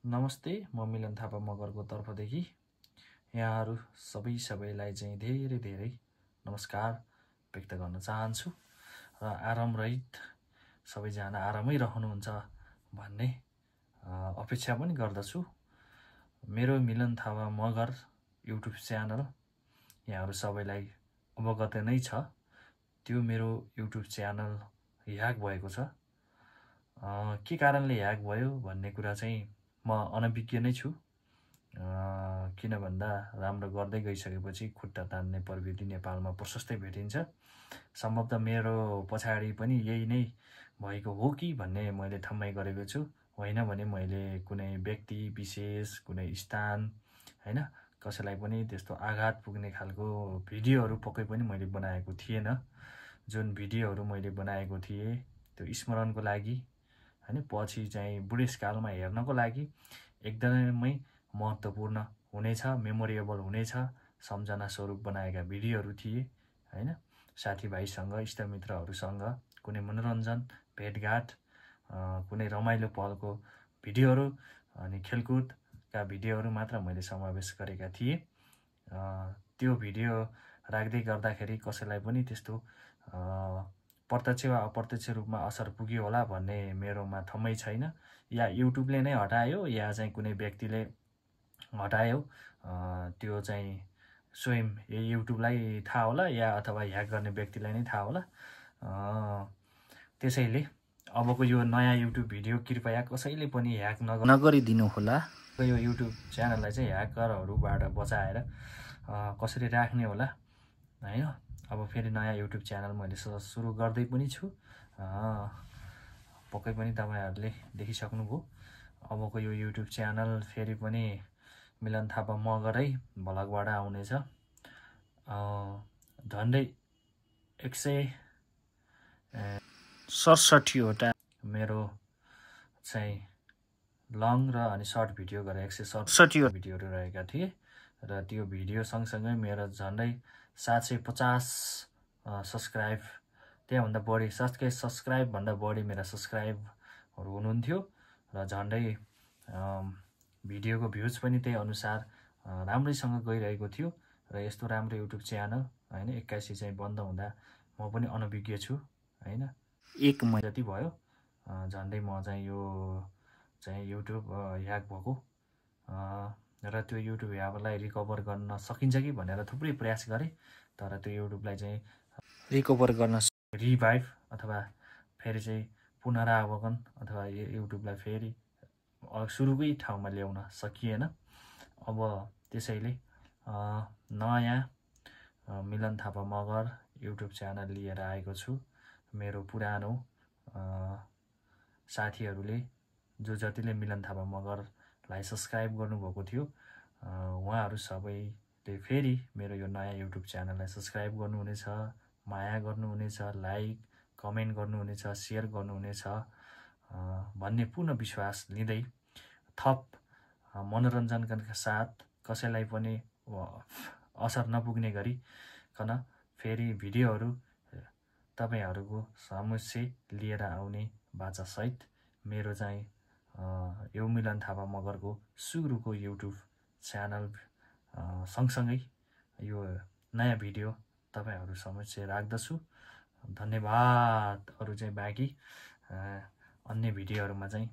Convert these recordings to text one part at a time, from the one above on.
नमस्ते, म मिलन थापा मगरको तर्फदेखि यहाँहरू सबैलाई चाहिँ धेरै नमस्कार व्यक्त गर्न चाहन्छु र आराम रहित सबैजना आरामै रहनुहुन्छ भन्ने अपेक्षा पनि गर्दछु। मेरो मिलन थापा मगर युट्युब च्यानल यहाँहरू सबैलाई अवगत नै छ। त्यो मेरो युट्युब च्यानल ह्याक भएको छ। के कारणले ह्याक भयो भन्ने कुरा चाहिँ म अनभिज्ञ नै छु। किन भन्दा राम्रो गर्दै गइसकेपछि खुट्टा तान्ने प्रविधि नेपालमा प्रशस्तै भेटिन्छ। सम्भवतः मेरो पछाडि पनि यही नै भएको हो कि भन्ने मैले ठम्मै गरेको छु। होइन भने मैले कुनै व्यक्ति विशेष, कुनै स्थान, हैन, कसैलाई पनि त्यस्तो आघात पुग्ने खालको भिडियोहरू पक्कै पनि मैले बनाएको थिएन। जुन भिडियोहरू मैले बनाएको थिएँ त्यो स्मरणको लागि, हैन, पछि चाहिँ बुढेसकालमा हेर्नको लागि एकदमै महत्त्वपूर्ण हुनेछ, मेमोरेबल हुनेछ, सम्झना स्वरूप बनाएका भिडियोहरू थिए। हैन, साथीभाइसँग, इष्टमित्रहरूसँग कुनै मनोरञ्जन, भेटघाट, कुनै रमाइलो पलको भिडियोहरू अनि खेलकुदका भिडियोहरू मात्र मैले समावेश गरेका थिएँ। त्यो भिडियो राख्दै गर्दाखेरि कसैलाई पनि त्यस्तो प्रत्यक्ष वा अप्रत्यक्ष रूपमा असर पुग्यो होला भन्ने मेरोमा ठम्मै छैन। या युट्युबले नै हटायो या चाहिँ कुनै व्यक्तिले हटायो, त्यो चाहिँ स्वयं युट्युबलाई थाहा होला या अथवा ह्याक गर्ने व्यक्तिलाई नै थाहा होला। त्यसैले अबको यो नयाँ युट्युब भिडियो कृपया कसैले पनि ह्याक नगरिदिनु होला। यो युट्युब च्यानललाई चाहिँ ह्याकरहरूबाट बचाएर कसरी राख्ने होला, हैन। अब फेरि नयाँ युट्युब च्यानल मैले सुरु गर्दै पनि छु। पक्कै पनि तपाईहरुले देखिसक्नुभयो। अबको यो युट्युब च्यानल फेरि पनि मिलन थापा मगरै भ्लगबाट आउनेछ। झन्डै 167 वटा मेरो चाहिँ लङ र अनि सर्ट भिडियो गरेर 167 भिडियोहरू रहेका थिए र त्यो भिडियो सँगसँगै मेरो झन्डै 750 सब्स्क्राइब, त्यहाँभन्दा बढी, सब्स्क्राइब भन्दा बढी मेरा सब्स्क्राइबहरू हुनुहुन्थ्यो र झन्डै भिडियोको भ्युज पनि त्यही अनुसार राम्रैसँग गइरहेको थियो। र यस्तो राम्रो युट्युब च्यानल, हैन, 81 चाहिँ बन्द हुँदा म पनि अनभिज्ञ छु, हैन। 1 महिना जति भयो झन्डै म चाहिँ यो चाहिँ युट्युब ह्याक भएको र त्यो युट्युब ह्याकलाई रिकभर गर्न सकिन्छ कि भनेर थुप्रै प्रयास गरेँ। तर त्यो युट्युबलाई चाहिँ रिकभर गर्न, रिभाइभ अथवा फेरि चाहिँ पुनरावलोकन अथवा युट्युबलाई फेरि सुरुकै ठाउँमा ल्याउन सकिएन। अब त्यसैले नयाँ मिलन थापा मगर युट्युब च्यानल लिएर आएको छु। मेरो पुरानो साथीहरूले जो जतिले मिलन थापा मगरलाई सब्स्क्राइब गर्नुभएको थियो उहाँहरू सबैले फेरि मेरो यो नयाँ युट्युब च्यानललाई सब्स्क्राइब गर्नुहुनेछ, माया गर्नुहुनेछ, लाइक, कमेन्ट गर्नुहुनेछ, सेयर गर्नुहुनेछ भन्ने पूर्ण विश्वास लिँदै थप मनोरञ्जनका साथ कसैलाई पनि असर नपुग्ने गरिकन फेरि भिडियोहरू तपाईहरुको समक्ष लिएर आउने बाचासहित मेरो चाहिँ यो मिलन थापा मगरको सुरुको युट्युब च्यानल सँगसँगै यो नयाँ भिडियो तपाईहरु समक्ष राख्दछु। धन्यवाद। अरु चाहिँ बाँकी अन्य भिडियोहरुमा चाहिँ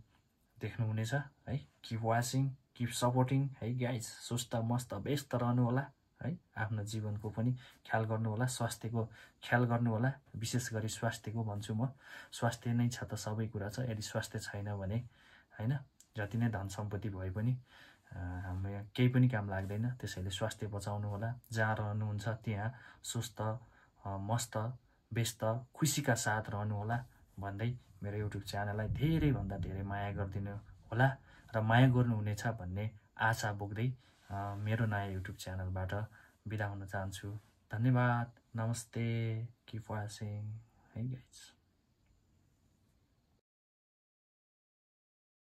देख्नुहुनेछ है। किप वाचिङ, किप सपोर्टिङ है गाइज। सुस्त मस्त व्यस्त रहनु होला है। आफ्नो जीवनको पनि ख्याल गर्नु होला, स्वास्थ्यको ख्याल गर्नु होला। विशेष गरी स्वास्थ्यको भन्छु म। स्वास्थ्य नै छ त सबै कुरा छ। यदि स्वास्थ्य छैन भने हैन जति नै धन सम्पत्ति भए पनि हाम्रो यहाँ केही पनि काम लाग्दैन। त्यसैले स्वास्थ्य बचाउनु होला। जहाँ रहनुहुन्छ त्यहाँ सुस्त मस्त व्यस्त खुसीका साथ रहनु होला भन्दै मेरो युट्युब च्यानललाई धेरै भन्दा धेरै माया गरिदिनु होला र माया गर्नुहुनेछ भन्ने आशा बोक्दै मेरो नयाँ युट्युब च्यानलबाट बिदा हुन चाहन्छु। धन्यवाद। नमस्ते। किप वाचिङ है गाइज।